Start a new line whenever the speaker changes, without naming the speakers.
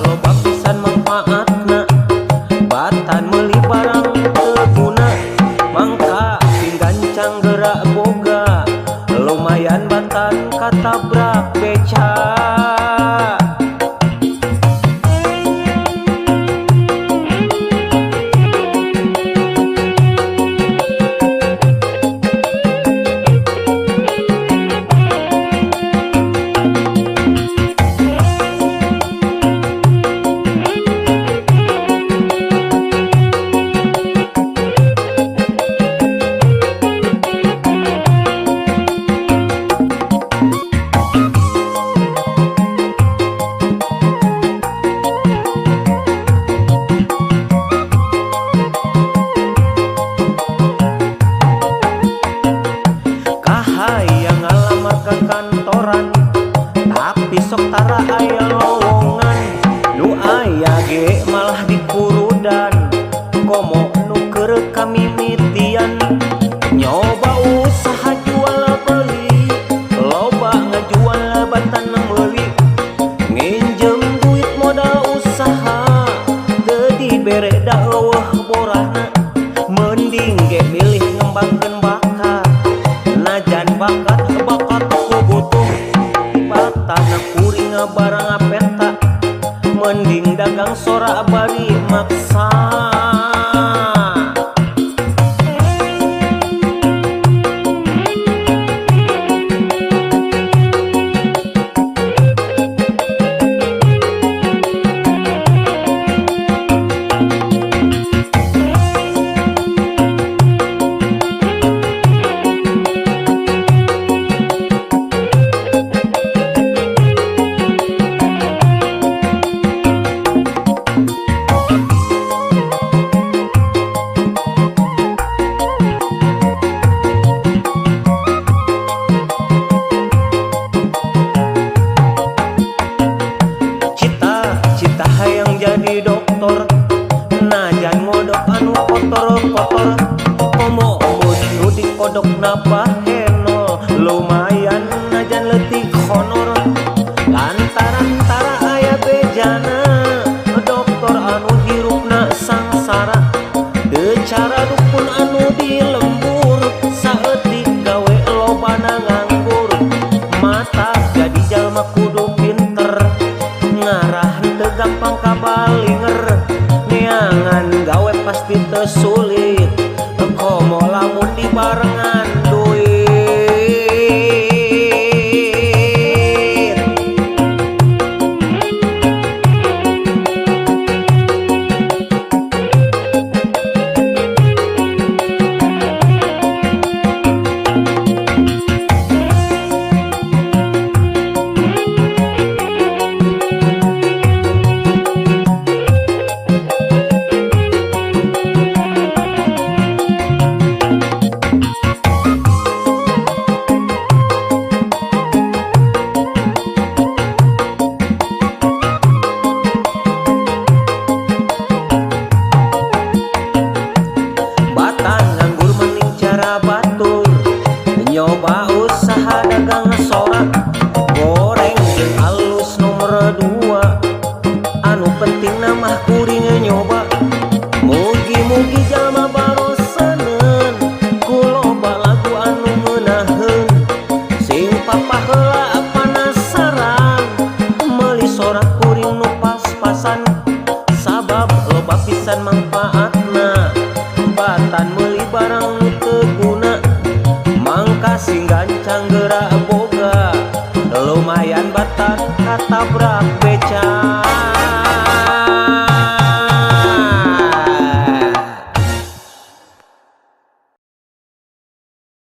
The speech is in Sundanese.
Loba pisan manfaatna, batan meuli barang teu guna. Mangka sing gancang gerak boga, lumayan batan katabrak beca. Kahayang ngalamar ka kantoran, tapi sok tara aya lowongan. Nu aya ge malah dikurudan, komo nu keur kamimitian. Nyoba usaha jual beli, loba ngajual batan meuli. Nginjem duit modal usaha, teu dibere da eueuh borahna. Mending ge milih ngembangkeun bakat, najan bakat bakat ku butuh. Tibatan kuring barang peta, mending dagang sora bari maksa. Cita-cita hayang jadi doktor, najan ngodok anu kotor-kotor. Komo mun nu dikodokna bahenol, lumayan najan leutik honor. Lantaran tara aya bejana, doktor anu hirupna sangsara. Teu cara dukun anu di lembur, saeutik gawe lobana nganggur. Mata jadi jalma kudu pinter, ngarah teu gampang kabalinger. Neangan gawe pasti teu sulit, komo lamun dibarengan duit. Batan nganggur mending cara batur, nyoba usaha dagang sora. Goreng jeung alus nomor 2, anu penting mah kuring nyoba. Mugi-mugi jalma baroseneun, ku loba lagu anu ngeunaheun. Sing papah heula panasaran, meuli sora kuring nu pas-pasan. Sabab loba pisan manfaatna, batan meuli barang nu teu guna. Mangka sing gancang gerak boga, lumayan batan katabrak beca.